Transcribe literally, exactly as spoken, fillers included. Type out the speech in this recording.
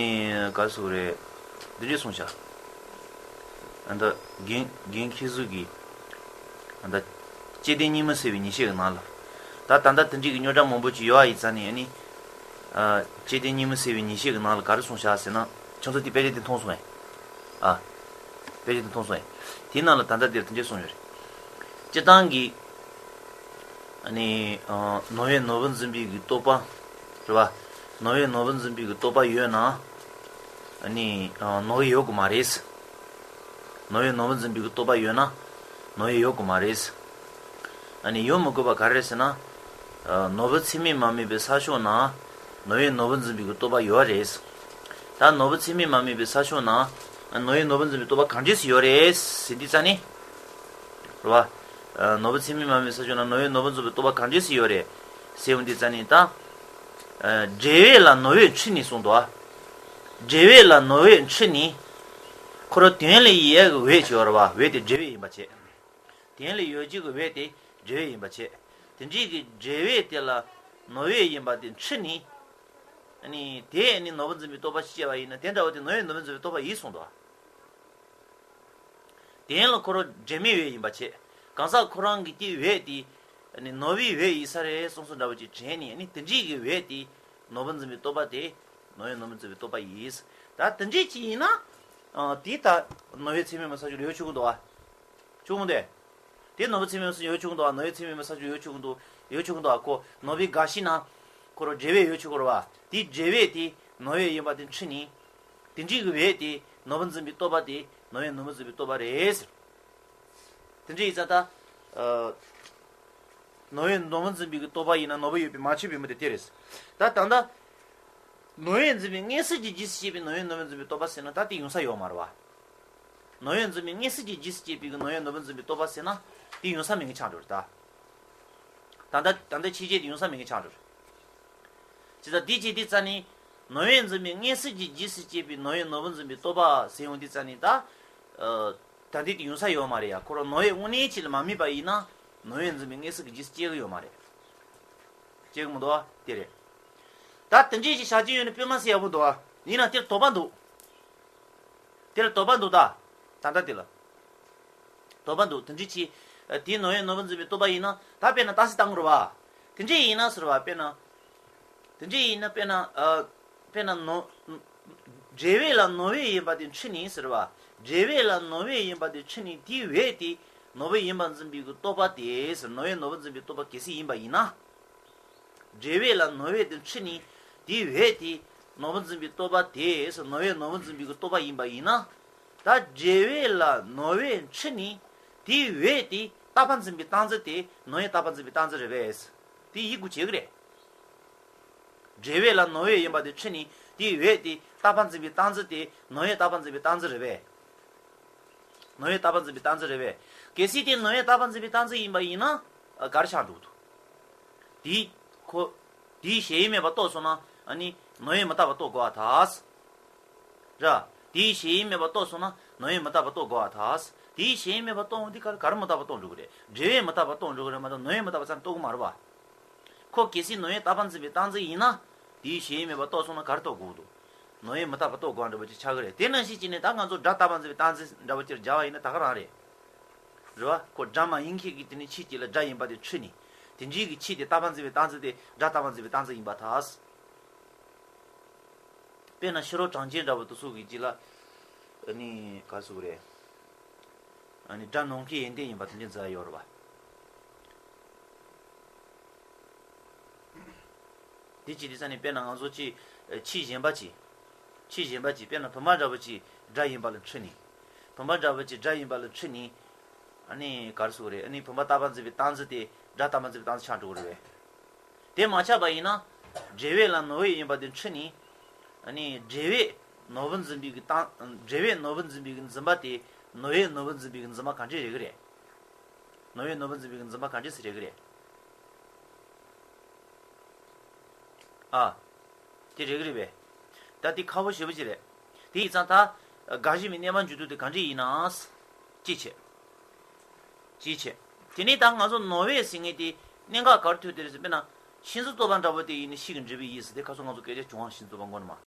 ནི་ག་རེ་ཟེར་དགོས་རེད། འདི་འདྲས་གསུངས་ཤག་ཨ་ད་རྒན་རྒན་མཁས་གཟུགས་ཀྱིས་ཨ་ད་བཅད་ལྡན་གཉིས་མི་སེལ་བའི་ཉེས་བཤད་ཀྱི་ནང་ལ། ད་ད་ལྟ་དེ་འདྲས་ཀྱི་རྙོག་དྲ་མང་པོ་ཅིག་ཡོད་ཨ་ཡིན་ཙང་ནི་ཨ་ནི། ཨ་བཅད་ལྡན་གཉིས་མི་སེལ་བའི་ཉེས་བཤད་ཀྱི་ནང་ལ་ག་རེ་གསུངས་ཤག་ཟེར་ན། ཁྱོད་ཚོ་དེ་དཔེ་ཆ་དེ་མཐོང་སོང་ངས། ཨ་དཔེ་ཆ་དེ་མཐོང་སོང་ངས། དེའི་ནང་ལ་ད་ལྟ་འདིར་དེ་འདྲས་གསུངས་ཡོད་རེད། སྤྱིར་བཏང་གི་ཨ་ནི་ཨ་ནོར་བས་ནོར་བུ་འཛིན་པའི་གི་རྟོག་པ། རེད་བ། ནོར་བས་ནོར་བུ་འཛིན་པའི་གི་རྟོག་པ་ཡོད་ན། ཨ་ནི་ཨ་ནོར་བས་ཡོད་དགོས་མ་རེད། ནོར་བས་ནོར་བུ་འཛིན་པའི་གི་རྟོག་པ་ཡོད་ན། ནོར་བས་ཡོད་དགོས་མ་རེད། ཨ་ནི་ཡོད་མི་དགོས་པ་ག་རེ་རེད་ཟེར་ན། ཨ་ནོར་བུ་ཚད་མས་མ་དམིགས་པའི་ས་ཕྱོགས་ན། ནོར་བས་ནོར་བུ་འཛིན་པའི་གི་རྟོག་པ་ཡོད་རེད། ད་ནོར་བུ་ཚད་མས་མ་དམིགས་པའི་ས་ཕྱོགས་ན། ནོར་བས་ནོར་བུ་འཛིན་པའི་རྟོག་པ་གང་འདྲས་སུ་ཡོད་རེད་ཟེར་དུས་ཙ་ནི། རེད་བ། ཨ་ནོར་བུ་ཚད་མས་མ་དམིགས་ས་ཕྱོགས་ན་ནོར་བས་ནོར་བུ་འཛིན་པའི་རྟོག་པ་གང་འདྲས་སུ་ཡོད་རེད། ཟེར་འོང་དུས་ཙ་ནི་ད། ཨ་འབྲེལ་བས་ལ་ནོར་བས་འཁྲུལ་ནས་གསུངས་འདུག་ཨ། འབྲེལ་བས་ལ་ནོར་བས་འཁྲུལ་ནས། ཁོ་རང་དོན་ལ་ཡོད་ཀྱི་བས་ཀྱི་ཡོད་རེད་བ། བས་དེ་འབྲེལ་བས་ཡིན་པ་བྱས། དོན་ལ་ཡོད་ཀྱི་གི་བས་དེ་འབྲེལ་བས་ཡིན་པ་བྱས། དེ་འདྲའི་གི་འབྲེལ་བས་དེ་ལ་ནོར་བས་ཡིན་པ་དེ་འཁྲུལ་ནས། ཨ་ནི་དེ་ནི་ནོར་བུ་འཛིན་པའི་རྟོག་པ་ཞིག་སྐྱེ་བ་ཡིན་ན་དེ་འདྲ་བ་དེ་ནོར་བས་ནོར་བུ་འཛིན་པའི་རྟོག་པ་ཡིན་གསུངས་འདུག་ཨ། དེ་ལ་ཁོ་རང་འབྲེལ་མེད་བས་ཡིན་པ་བྱས། གང་ཟག་ཁོ་རང་གི་དེ་བས་དེ། ནི་ནོར་བུའི་བས་ཡིན་ས་རེད་གསུངས་སོ་འདྲ་བ་ཅིག་དྲན་ནས་ནི་དེ་འདྲའི་གི་བས་དེ། ནོར་བུ་འཛིན་པའི་རྟོག་པ་དེ། ནོར་བས་ནོར་བུ་འཛིན་པའི་རྟོག་པ་ཡིན། ད་དེ་འདྲའི་ཅིག་ཡིན་ན། ཨ་དེ་ད་ནོར་བས་ཚད་མས་མ་ས་ཆུ་ཡོད་ཆོག་གི་འདུག་ཨ། ཆོག་གི་འདུག་དེ། དེ་ནོར་བུ་ཚད་མས་མ་ས་ཆུ་ཡོད་ཆོག་གི་འདུག་ཨ། ནོར་བས་ཚད་མས་མ་ས་ཆུ་ཡོད་ཆོག་གི་འདུག་ཡོད་ཆོག་གི་འདུག་ཨ། ཁོ་ནོར་བུའི་དགག་གཞི་ན། ཁོ་རང་འབྲེལ་བས་ཡོད་ཆོག་གི་རེད་བ། དེ་འབྲེལ་བས་དེ་ནོར་བས་ཡིན་པ་དེ་འཁྲུལ་ནས། དེ་འདྲའི་གི་བས་དེ་ནོར་བུ་འཛིན་པའི་རྟོག་པ་དེ་ནོར་བས་ནོར་བུ་འཛིན་པའི་རྟོག་པ་རེད་ཟེར། དེ་འདྲ་ཡིན་ཙང་ད། ཨ་ནོར་བས་ནོར་བུ་འཛིན་པའི་གི་རྟོག་པ་ཡིན་ན་ནོར་བུ་ཡོད་པས་མ་ཆོད་པའི་མི་དེ་དེ་རེད། ད་ད་ལྟ། ནོར་བས་འཛིན་པའི་མངོན་སུམ་གྱི་རྗེས་སུ་སྐྱེས་པའི་ནོར་བས་ནོར་བུ་འཛིན་པའི་རྟོག་པ་ཟེར་ན་ད་དེ་ཡོང་ས་ཡོད་མ་རེད་བ། ནོར་བས་འཛིན་པའི་མངོན་སུམ་གྱི་རྗེས་སུ་སྐྱེས་པའི་གི་ནོར་བས་ནོར་བུ་འཛིན་པའི་རྟོག་པ་ཟེར་ན་དེ་ཡོང་ས་མེད་མཁན་ཆགས་འགྲོ་རེད་ད། ད་ལྟ་ད་ལྟ་ཕྱི་རྒྱལ་དེ་ཡོང་ས་མེད་མཁན་ཆགས་འགྲོ་རེད། ཇི་ལྟར་འདི་བྱེད་དུས་ཙ་ནི། ནོར་བས་འཛིན་པའི་མངོན་སུམ་གྱི་རྗེས་སུ་སྐྱེས་པའི་ནོར་བས་ནོར་བུ་འཛིན་པའི་རྟོག་པ་ཟེར་ཡོང་དུས་ཙ་ནི་ད། ཨ་ད་འདི་དེ་ཡོང་ས་ཡོད་མ་རེད་ཡ། ཁོ་རང་ནོར་བས་དངོས་གནས་ཅིག་ལ་མ་དམིགས་པ་ཡིན་ན། ནོར་བས་འཛིན་པའི་མངོན་སུམ་གྱི་རྗེས་སུ་སྐྱེ་གི་ཡོད་མ་རེད། སྐྱེ་གི་མི་འདུག་ཨ། དེ་རེད། ད་དེ་འདྲས་ཞིག་བྱ་རྒྱུ་ཡོད་ན་དཔེ་མ་སྲིད་ཡག་པོ་འདུག་ཨ། ཡིན་ན་དེར་དོགས་པ་འདུག་དེར་དོགས་པ་འདུག་ད། ད་ལྟ་དེ་ལ། དོགས་པ་འདུག་དེ་འདྲས་ཅིག་ཨ་དེའི་ནོར་བས་ནོར་བུ་འཛིན་པའི་རྟོག་པ་ཡིན་ན་ད་དཔེར་ན་རྟགས་གསལ་བཏང་དགོས་རེད་བ། དེ་འདྲས་ཡིན་ན་ཟེར་བ་དཔེར་ན། དེ་འདྲས་ཡིན་ན་དཔེར་ན་ཨ། དཔེར་ན་ནོ། འབྲེལ་བས་ལ་ནོར་བས་ཡིན་པ་དེ་འཁྲུལ་ནས་ཟེར་བ། འབྲེལ་བས་ལ་ནོར་བས་ཡིན་པ་དེ་འཁྲུལ་ནས་དེའི་བས་དེ་ནོར་བུ་ཡིན་པར་འཛིན་པའི་གི་རྟོག་པ་དེ་ཟེར། ནོར་བས་ནོར་བུ་འཛིན་པའི་རྟོག་པ་གལ་སྲིད་ཡིན་པ་ཡིན་ན། འབྲེལ་བས་ལ་ནོར་བས་དེ་འཁྲུལ་ནས་དེའི་བས་དེ་ནོར་བུ་འཛིན་པའི་རྟོག་པ་དེ་ཟེར། ནོར་བས་ནོར་བུ་འཛིན་པའི་གི་རྟོག་པ་ཡིན་པ་ཡིན་ན། ད་འབྲེལ་བས་ལ་ནོར་བས་འཁྲུལ་ནས་དེའི་བས་དེ་རྟག་པར་འཛིན་པའི་སྟངས་འཛིན་དེ་ནོར་བས་རྟག་པར་འཛིན་པའི་སྟངས་འཛིན་རེད་པས། དེ་ཡིད་དགོས་བྱེད་གི་རེད། འབྲེལ་བས་ལ་ནོར་བས་ཡིན་པ་དེ་འཁྲུལ་ནས་དེའི་བས་དེ་རྟག་པར་འཛིན་པའི་སྟངས་འཛིན་དེ་ནོར་བས་རྟག་པར་འཛིན་པའི་སྟངས་འཛིན་རེད་པས། ནོར་བས་རྟག་པར་འཛིན་པའི་སྟངས་འཛིན་རེད་པས། གལ་སྲིད་དེ་ནོར་བས་རྟག་པར་འཛིན་པའི་སྟངས་འཛིན་ཡིན་པ་ཡིན་ན། ཨ་ག་རེ་ཆགས་འགྲོ་གི་འདུག་དེའི་ཁོ། དེའི་གཞན་དབྱེ་མེད་པར་རྟོགས་སོང་ན་ཨ་ནི་ནོར་བས་མི་རྟག་པར་རྟོགས་དགོས་པར་ཐལ། ར། དེའི་གཞན་དབྱེ་མེད་པར་རྟོགས་སོང་ན་ནོར་བས་མི་རྟག་པར་རྟོགས་དགོས་པར་ཐལ། དེའི་གཞན་དབྱེ་མེད་པར་རྟོགས་འོང་དུས་ག་རེ་ག་རེ་མི་རྟག་པར་རྟོགས་འགྲོ་གི་རེད། འབྲེལ་བས་མི་རྟག་པར་རྟོགས་འགྲོ་གི་རེད་མ་གཏོགས་ནོར་བས་མི་རྟག་པར་རྩ་ནས་རྟོགས་གི་མ་རེད་པ། ཁོ་གལ་སྲིད་ནོར་བས་རྟག་པར་འཛིན་པའི་སྟངས་འཛིན་ཡིན་ན། དེའི་གཞན་དབྱེ་མེད་པར་རྟོགས་སོང་ན་ག་རེ་རྟོགས་དགོས་འདུག་ནོར་བས་མི་རྟག་པར་རྟོགས་དགོས་འདྲ་པོ་ཅིག་ཆགས་ཀྱི་རེད། དེ་ནང་བཞིན་བྱས་ནས་ད་ང་ཚོ་སྒྲ་རྟག་པར་འཛིན་པའི་སྟངས་འཛིན་འདྲ་པོ་ཅིག་སྦྱར་བ་ཡིན་ན་ད་ག་རང་རེད། རེད་བ། ཁོ་སྒྲ་མ་ཡིན་མཁན་གྱི་དེ་ནི་ཆོས་གཅིག་ལ་སྒྲ་ཡིན་པ་དེ་འཁྲུལ་ནས། དེ་འདྲའི་གི་ཆོས་དེ་རྟག་པར་འཛིན་པའི་སྟངས་འཛིན་དེ་སྒྲ་རྟག་པར་འཛིན་པའི་སྟངས་འཛིན་ཡིན་པར་ཐལ། དཔེར་ན་ཕྱི་རོལ་གྲངས་ཅན་འདྲ་པོ་དེ་ཚོ་གི་རྗེས་ལ། ཨ་ནི་ག་རེ་ཟེར་དགོས་རེད། ཨ་ནི་སྒྲ་ནམ་མཁའི་ཡོན་ཏན་ཡིན་པ་དེ་འདྲ་འཛིན་ཡ་ཡོད་རེད་བ། དེ་ཅི་དེ་ས་ནས་དཔེར་ན་ང་ཚོ་ཅི། ཆོས་གཞན་པ་ཅི། ཆོས་གཞན་པ་ཅི་དཔེར་ན་བུམ་པ་འདྲ་པོ་ཅི་སྒྲ་ཡིན་པ་ལ་འཁྲུལ་ནས། བུམ་པ་འདྲ་པོ་ཅི་སྒྲ་ཡིན་པ་ལ་འཁྲུལ་ནས། ཨ་ནི་ག་རེ་ཟེར་དགོས་རེད། ཨ་ནི་བུམ་པ་རྟག་པར་འཛིན་པའི་སྟངས་འཛིན་དེ་སྒྲ་རྟག་པར་འཛིན་པའི་སྟངས་འཛིན་ཆགས་འགྲོ་གི་རེད་པས། དེ་མ་ཆགས་པ་ཡིན་ན། འབྲེལ་བས་ལ་ནོར་བས་ཡིན་པ་དེ་འཁྲུལ་ནས། ཨ་ནི་འབྲེལ་བས་ནོར་བུ་འཛིན་པའི་གི་སྟངས། འབྲེལ་བས་ནོར་བུ་འཛིན་པའི་གི་འཛིན་པ་དེ་ནོར་བས་ནོར་བུ་འཛིན་པའི་གི་འཛིན་པ་གང་འདྲས་རེད་གི་རེད། ནོར་བས་ནོར་བུ་འཛིན་པའི་གི་འཛིན་པ་གང་འདྲས་སུ་རེད་གི་རེད། ཨ། དེ་རེད་གི་རེད་པས། ད་དེ་ཁག་པོ་ཞེ་པོ་ཅིག་རེད། དེ་ཡིན་ཙང་ད། དགག་གཞི་མའི་རྣམ་པར་འཇོག་ཚུལ་དེ་གང་འདྲས་ཡིན་ནའང་། ཅི་བྱེད། ཅི་བྱེད། དེ་ནས་ད་ང་ཚོ་ནོར་བས་ཟེར་མཁན་དེ་གནད་འགག་ག་རེ་ཐུག་དེ་རེད་ཟེར་དཔེར་ན། ཤིང་བཟོ་བཏོག་པ་འདྲ་པོ་དེ་ཡིན་ན་ཤིང་གི་འབྲས་བུ་ཡིན་ཟེར་དེ་ཁ་སང་ང་ཚོ་སྐད་ཆ་བྱུང་བ། ཤིང་བཟོ་བཏོག་པ་མགོ་ནས་མར།